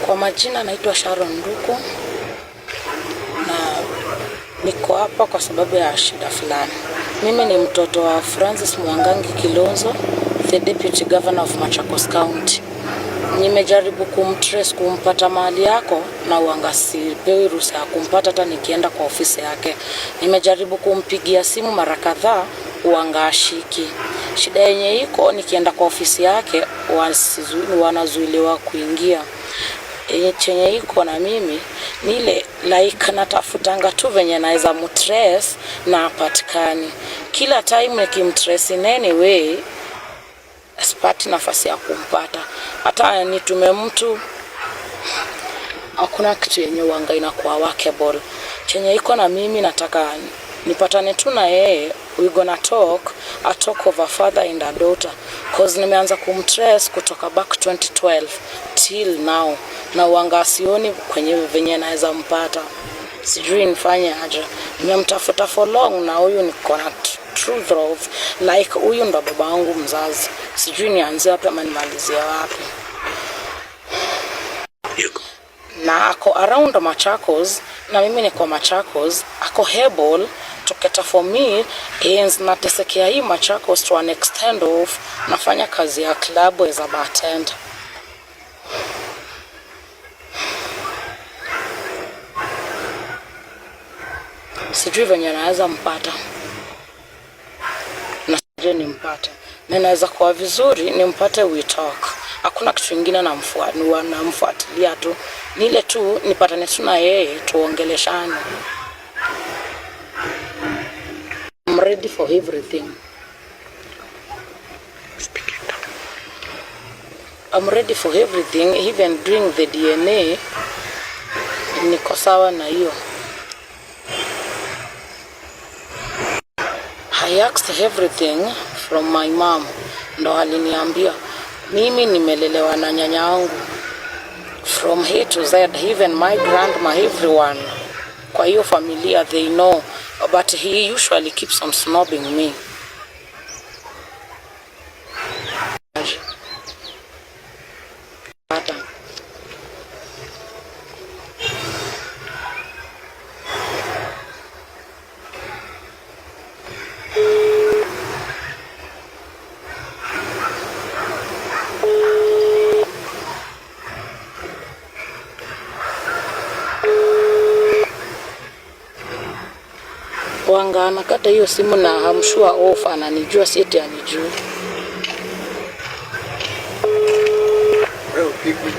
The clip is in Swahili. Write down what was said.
Kwa majina naitwa Sharon Nduku na niko hapa kwa sababu ya shida fulani. Mimi ni mtoto wa Francis Mwangangi Kilonzo, the Deputy Governor of Machakos County. Nimejaribu kumtrace, kumpata mahali yako na uanga sipewi ruhusa ya kumpata hata nikienda kwa ofisi yake. Nimejaribu kumpigia simu mara kadhaa, uanga ashiki. Shida yenye iko, nikienda kwa ofisi yake wanazuiliwa kuingia. Chenye iko na mimi ni ile like natafutanga tu venye naweza mtrace na apatikani. Kila time nikimtrace in any way sipati nafasi ya kumpata. Hata nitume mtu, hakuna kitu yenye uanga inakuwa workable. Chenye iko na mimi nataka nipatane tu na yeye, we gonna talk, a talk of a father and a daughter, 'cause nimeanza kumtrace kutoka back 2012 till now na uanga sioni kwenye venye naweza mpata. Sijui nifanye aje. Nimemtafuta for long na huyu niko na truth of like huyu ndo baba wangu mzazi. Sijui nianzie wapi ama nimalizie wapi. Na ako around Machakos na mimi niko Machakos, ako able to cater for me and natesekea hii Machakos to an extent of nafanya kazi ya club as a bartender. Sijui venye naweza mpata na sijui nimpate, na inaweza kuwa vizuri nimpate, we talk. Hakuna kitu ingine namfuatilia tu, ni ile tu nipatane tu na yeye tuongeleshane. I'm ready for everything. I'm ready for everything, even doing the DNA. Niko sawa na hiyo. I asked everything from my mom, ndo aliniambia mimi nimelelewa na nyanya yangu from A to Z, even my grandma, everyone kwa hiyo familia they know, but he usually keeps on snobbing me. Hata wanga anakata hiyo simu na I'm sure off, ananijua, si eti anijui. Wewe upigwi.